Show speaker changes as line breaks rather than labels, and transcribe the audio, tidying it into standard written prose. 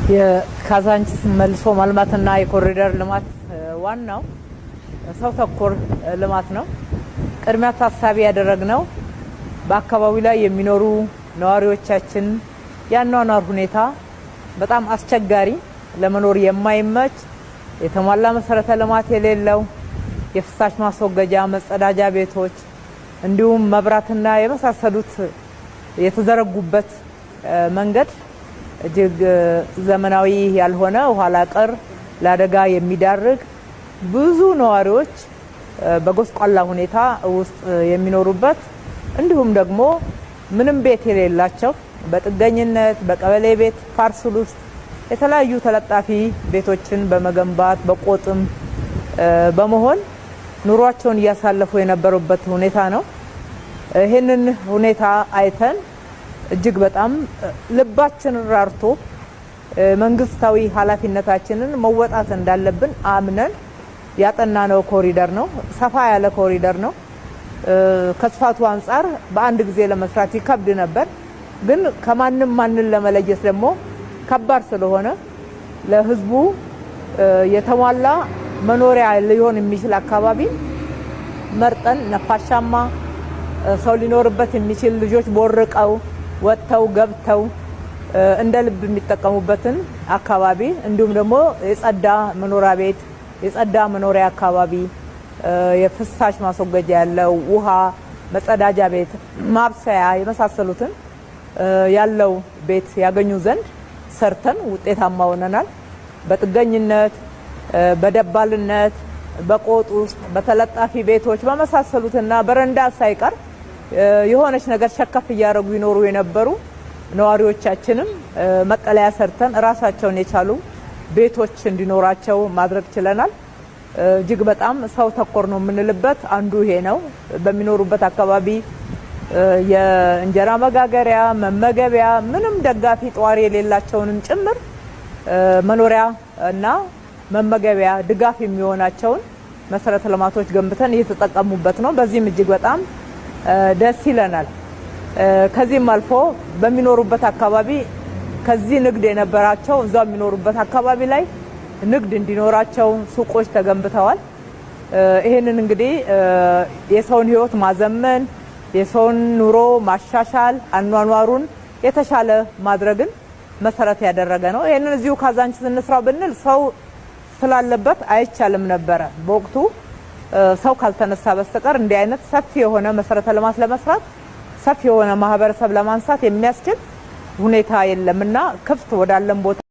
የካዛንቺስ መልሶ ማልማትና የኮሪደር ልማት ዋናው ሰው ተኮር ልማት ነው። ቅድሚያ ታሳቢ ያደረግነው በአካባቢው ላይ የሚኖሩ ነዋሪዎቻችን የአኗኗር ሁኔታ በጣም አስቸጋሪ፣ ለመኖር የማይመች፣ የተሟላ መሰረተ ልማት የሌለው፣ የፍሳሽ ማስወገጃ፣ መጸዳጃ ቤቶች እንዲሁም መብራትና የመሳሰሉት የተዘረጉበት መንገድ እጅግ ዘመናዊ ያልሆነ፣ ኋላ ቀር፣ ለአደጋ የሚዳርግ፣ ብዙ ነዋሪዎች በጎስቋላ ሁኔታ ውስጥ የሚኖሩበት፣ እንዲሁም ደግሞ ምንም ቤት የሌላቸው በጥገኝነት በቀበሌ ቤት ፓርሰል ውስጥ የተለያዩ ተለጣፊ ቤቶችን በመገንባት በቆጥም በመሆን ኑሯቸውን እያሳለፉ የነበሩበት ሁኔታ ነው። ይህንን ሁኔታ አይተን እጅግ በጣም ልባችን ራርቶ መንግስታዊ ኃላፊነታችንን መወጣት እንዳለብን አምነን ያጠናነው ኮሪደር ነው። ሰፋ ያለ ኮሪደር ነው። ከስፋቱ አንጻር በአንድ ጊዜ ለመስራት ይከብድ ነበር። ግን ከማንም ማንን ለመለየት ደግሞ ከባድ ስለሆነ ለህዝቡ የተሟላ መኖሪያ ሊሆን የሚችል አካባቢ መርጠን፣ ነፋሻማ፣ ሰው ሊኖርበት የሚችል፣ ልጆች ቦርቀው ወጥተው ገብተው እንደ ልብ የሚጠቀሙበትን አካባቢ፣ እንዲሁም ደግሞ የጸዳ መኖሪያ ቤት፣ የጸዳ መኖሪያ አካባቢ፣ የፍሳሽ ማስወገጃ ያለው፣ ውሃ፣ መጸዳጃ ቤት፣ ማብሰያ የመሳሰሉትን ያለው ቤት ያገኙ ዘንድ ሰርተን ውጤታማ ሆነናል። በጥገኝነት፣ በደባልነት፣ በቆጥ ውስጥ፣ በተለጣፊ ቤቶች በመሳሰሉትና በረንዳ ሳይቀር የሆነች ነገር ሸከፍ እያደረጉ ይኖሩ የነበሩ ነዋሪዎቻችንም መጠለያ ሰርተን ራሳቸውን የቻሉ ቤቶች እንዲኖራቸው ማድረግ ችለናል። እጅግ በጣም ሰው ተኮር ነው የምንልበት አንዱ ይሄ ነው። በሚኖሩበት አካባቢ የእንጀራ መጋገሪያ፣ መመገቢያ፣ ምንም ደጋፊ ጧሪ የሌላቸውንም ጭምር መኖሪያ እና መመገቢያ ድጋፍ የሚሆናቸውን መሰረተ ልማቶች ገንብተን እየተጠቀሙበት ነው። በዚህም እጅግ በጣም ደስ ይለናል። ከዚህም አልፎ በሚኖሩበት አካባቢ ከዚህ ንግድ የነበራቸው እዛው የሚኖሩበት አካባቢ ላይ ንግድ እንዲኖራቸው ሱቆች ተገንብተዋል። ይህንን እንግዲህ የሰውን ሕይወት ማዘመን፣ የሰውን ኑሮ ማሻሻል፣ አኗኗሩን የተሻለ ማድረግን መሰረት ያደረገ ነው። ይህንን እዚሁ ካዛንቺስ እንስራው ብንል ሰው ስላለበት አይቻልም ነበረ። በወቅቱ ሰው ካልተነሳ በስተቀር እንዲህ አይነት ሰፊ የሆነ መሰረተ ልማት ለመስራት፣ ሰፊ የሆነ ማህበረሰብ ለማንሳት የሚያስችል ሁኔታ የለምና ክፍት ወዳለን ቦታ